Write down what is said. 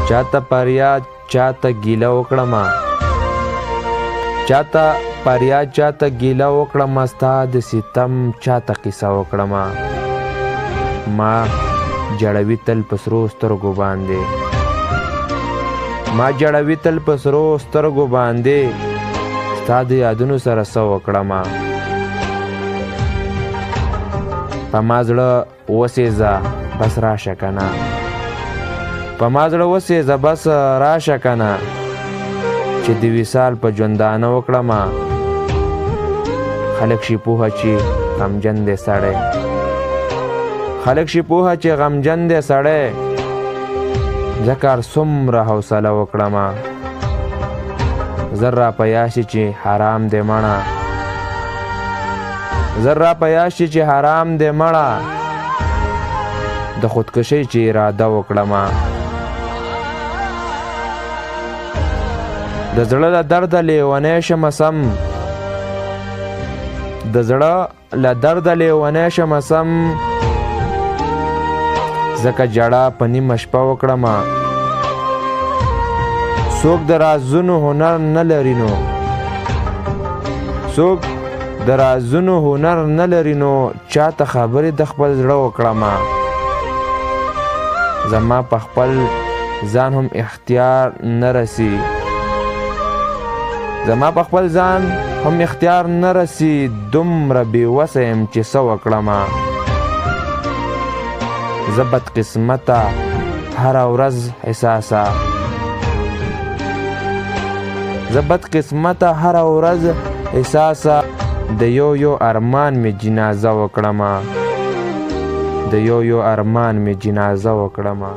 چاته فریاد چاته ګیله وکړمه، چاته فریاد چاته ګیله وکړمه، ستا د ستم چاته قصه وکړمه. ما جړوي تل په سرو سترګو باندې، ما جړوي تل په سرو سترګو باندې، ستا د یادونو سره څه وکړمه. په ما زړه وسېزه بس راشه که نه، په ما زړه وسېزه بس راشه که نه، چې د وصال په ژوندانه وکړمه. خلک شي پوهه چې غمجن دی سړی، خلک شي پوهه چې غمجن دی سړی، ځکه هر څومره حوصله وکړمه. زر را په یاد شي چې حرام دی مړه، زر را په یاد شي چې حرام دی مړه، د خودکشۍ چې اراده وکړمه. د زړه له درده لیونی شمه سم، د زړه له درده لیونی شمه سم، ځکه ژړا په نیمه شپه وکړمه. څوک د رازونو هنر نه لري نو، څوک د رازونو هنر نه لري نو، چاته خبرې د خپل زړه وکړمه. زما په خپل ځان هم اختیار نه رسي، زما په خپل ځان هم اختیار نه رسي، دومره بې وسه یم چې څه وکړمه. زه بدقسمته هره ورځ احساسه، زه بدقسمته هره ورځ احساسه، د یو یو ارمان مې جنازه وکړمه، د یو یو ارمان مې جنازه وکړمه.